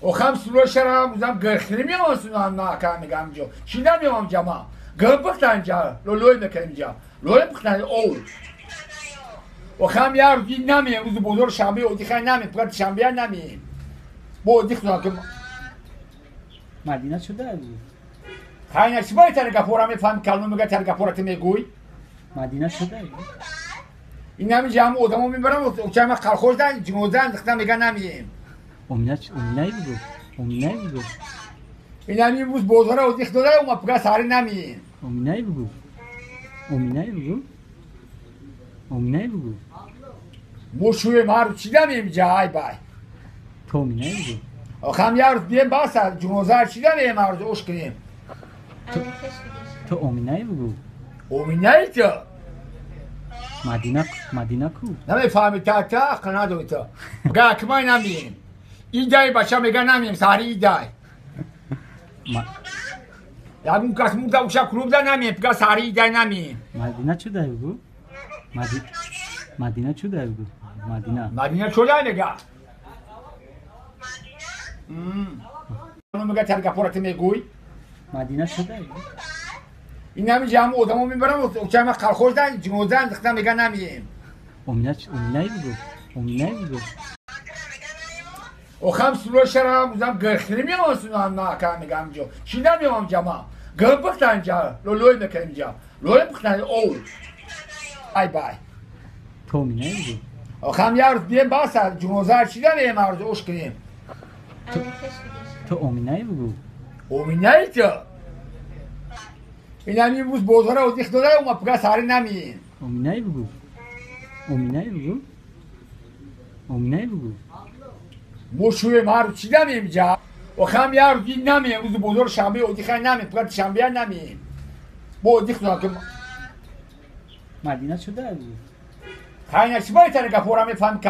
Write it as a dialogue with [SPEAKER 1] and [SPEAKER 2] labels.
[SPEAKER 1] Охам сулошарам узам грхли меонсунам на ка мегам ҷо. Шида меом ҷама. Гр пухтан ҷа, лолой мекунем ҷа. Лолой пухтан оу. Охам як рӯз намеем, рӯзи бозор шанбе одихай намеем, фақат шанбея намеем. Бо одих ки
[SPEAKER 2] Мадина чуда буд?
[SPEAKER 1] Хайна чӣ бояд тари гапора мефаҳми, калон мега тари гапора ту мегӯй?
[SPEAKER 2] Мадина чуда буд?
[SPEAKER 1] Ин ҳами ҷамъ одамо мебарам, чама қалхоздан, ҷиноздан дихта мега намеем.
[SPEAKER 2] Омина оминай бугу. Оминай бугу.
[SPEAKER 1] Ин ҳами имрӯз бозора одих дода, ума пуга саҳари намеем.
[SPEAKER 2] Оминай бугу. Оминай бугу. Оминай бугу.
[SPEAKER 1] Мо шӯем ҳар рӯз чӣ дамеем ҷа, ай бай.
[SPEAKER 2] Ту оминай бугу.
[SPEAKER 1] Охам як рӯз бием баса, ҷиноза чӣ дамеем ҳар рӯз ош кунем.
[SPEAKER 2] Ту оминай бугу.
[SPEAKER 1] Оминай ту?
[SPEAKER 2] Мадина Мадина ку?
[SPEAKER 1] Намефаҳми та та ақл надори ту. Пуга акмай намеем. Идай бача мега намеем саҳари идай. Ягон кас мурда уша клубда намеем, пуга саҳари идай намеем.
[SPEAKER 2] Мадина чуда бугу? Мадина чуда бугу? Мадина.
[SPEAKER 1] Мадина чуда мега? Мега тари гапора ту мегӯй?
[SPEAKER 2] Мадина чуда бугу?
[SPEAKER 1] Ин ҳами ҷамъ одамо мебарам, чама қалхоздан, ҷиноздан дихта мега намеем.
[SPEAKER 2] Омина оминай бугу. Оминай бугу.
[SPEAKER 1] Охам сулошарам узам грхли меонсунам на ка мегам ҷо. Шида меом ҷама. Гр пухтан ҷа, лолой мекунем ҷа. Лолой пухтан оу. Ай бай.
[SPEAKER 2] Ту оминай бугу.
[SPEAKER 1] Охам як рӯз бием баса, ҷиноза чӣ дамеем ҳар рӯз ош кунем.
[SPEAKER 2] Ту оминай бугу.
[SPEAKER 1] Оминай ту? Ин ҳами имрӯз бозора одих дода, ума пуга саҳари намеем.
[SPEAKER 2] Оминай бугу. Оминай бугу. Оминай бугу.
[SPEAKER 1] Мо шӯем ҳар рӯз чӣ дамеем ҷа. Охам як рӯз намеем, рӯзи бозор шанбе одихай намеем, фақат шанбея намеем. Бо одих ки
[SPEAKER 2] Мадина чуда бугу?
[SPEAKER 1] Хайна чӣ бояд тари гапора мефаҳми?